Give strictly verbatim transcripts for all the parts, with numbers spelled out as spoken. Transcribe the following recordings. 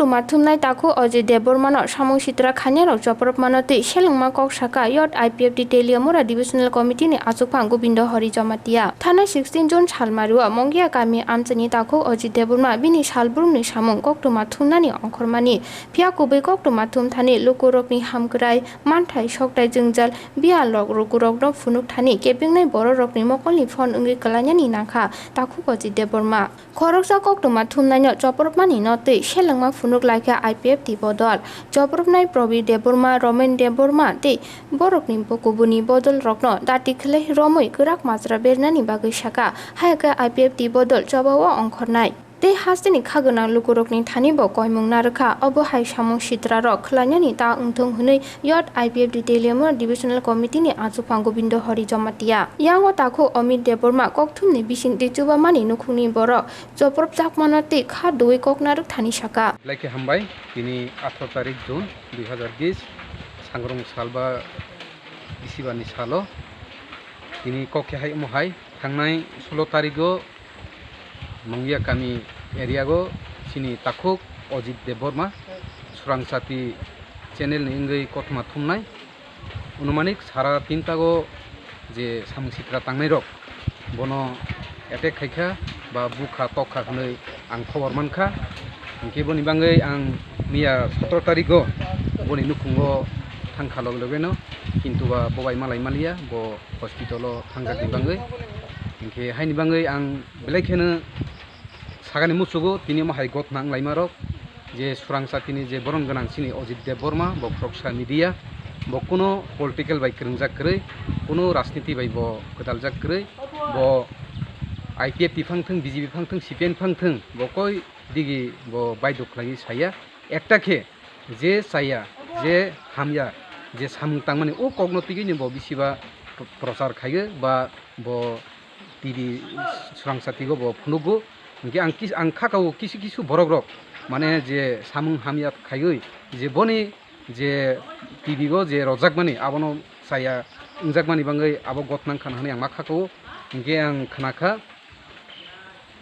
Koktwma thumnai takhuk Ajit Debbarmano samung sitra khainai rok chopropmano tei selengma kok saka Youth I P F T Teliamura Divisional Committee ni achukphang Gobindo Hari Jamatia. Thanai sixteen June salmario Mongia kami amchaini takhuk Ajit Debbarma bini salbrumni samung koktwma thumnani ongkhormani. Phiya kubui koktwma thumthani lukurokni hamkrai, manthai, sokthai, jwngjal, biyalrok, lukurokno phunukthani kebingnai bororokni mokolni phone wngwi kwlainani nangkha takhuk Ajit Debbarma. Khoroksa koktwma thumnaino chopropmani no tei selengma phunuk laikha I P F T bodol. Chopropnai Probir Debbarma, Romen Debbarma tei borokni bo-, kubuni bodolrokno dati khlai romwi kwrak majra bernani bagwi saka, hai khe I P F T bodol chobao ongkhornai. Tei hasteni kha gwnang lukurokni thani bo koimung narwkha, obo hai samung sitrarok khlainani ta wngthung hwnwi Youth I P F T Teliamura Divisional Committee ni achukphang Gobindo Hari Jamatia. Yango takhuk Amit Debbarma kokthumni bisingtwi chubamani nukhungni borok chopropjakmano tei kha dui kok narwk thani saka. Belai khe hambai, tini atharo tarik June dui hazar bish, sangrong salba bisibarni salo. Tini kok khe hai omo hai, thangnai sulo tarigo Mongia kami area go chini takhuk Ajit Debbarma Surangsati channel ni wngwi kothoma thumnai. Anumanik sara tinta go je samung sitra tangnai rok bono attack khaikha ba bukha tokha hwnwi ang khobor mankha. Hinkhe boni bagwi ang miya sotoro tarigo boni nukhungo thangkha loge loge no, kintu ba bo bai malai maliya, bo hospital o thangjakni bagwi. Hinkhe haini bagwi ang belai kheno sagani muchugo, tini omo hai gotna wnglaima rok, je Surangsatini je borom gwnang chini Ajit Debbarma, bo khoroksa media, bo kuno political bai kwrwngjak kwrwi, kuno rajniti bai bo kwtaljak kwrwi, bo I P F T phang thwng, B J P phang thwng, C P M phang thwng, bo koi digi bo baidhok khlaiwi saya, ekta khe je chaya, je hamya, je samung tangmani o kokno twiwi ni bo bisiba prochar khaiwi ba bo T V Surangsati go bo phunugo. Hinkhe ang kis-, ang khakao kisu kisu borok rok mane je samung hamya khaiwi je boni je T V go je rwjakmani abono chaya wngjakmani bagwi abo gotna wngkha hwnwi ang ma khakao. Hinkhe ang khnakha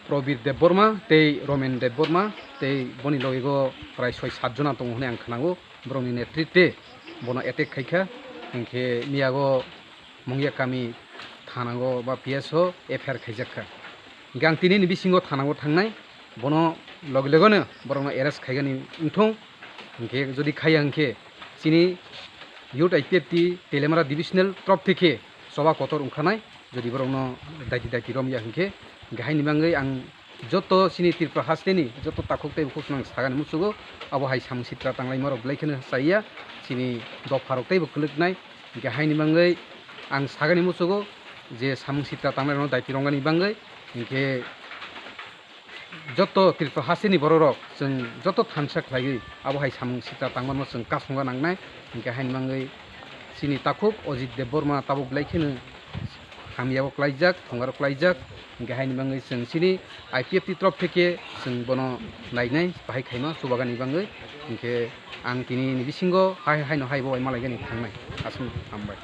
Probir Debbarma tei Romen Debbarma tei boni logigo prai soi sat jona tongo hwnwi ang khnao. Borokni netritwe bono attack khaikha, hinkhe miyago Mongia kami thanao ba P S o F I R khaijakha. Hinkhe ang tinini bisingo thanao thangnai, bono loge loge no borokno arrest khaigani wngthung. Hinkhe jodi khaiya hinkhe chini Youth I P F T Teliamura Divisional trop theke choba kotor wngkhanai, jodi borokno daiti daiti romya hinkhe, hinkhe haini bagwi ang joto chini Tripura hasteni joto takhuk tei bukhuk swnang sagani muchugo, abo hai samung sitra tanglaima rok belai kheno chaya, chini dopha rok teibo kwlwknai, hinkhe haini bagwi ang sagani muchugo je samung sitra tanglairokno daiti romgani bagwi, hinkhe joto Tripura hasteni bororok chwng joto thansa khlaiwi abo hai samung sitra tangmano chwng kasongo nangnai, hinkhe haini bagwi chini takhuk Ajit Debbarma tabuk belai kheno hamyabo klaijak, thongaro klaijak, hinkhe haini bagwi chwng chini I P F T trop theke chwng bono nainai, bahai khaima chubagani bagwi, hinkhe ang tini ni bisingo hai haino hai bo bai malaigani thangnai, aswk hambai.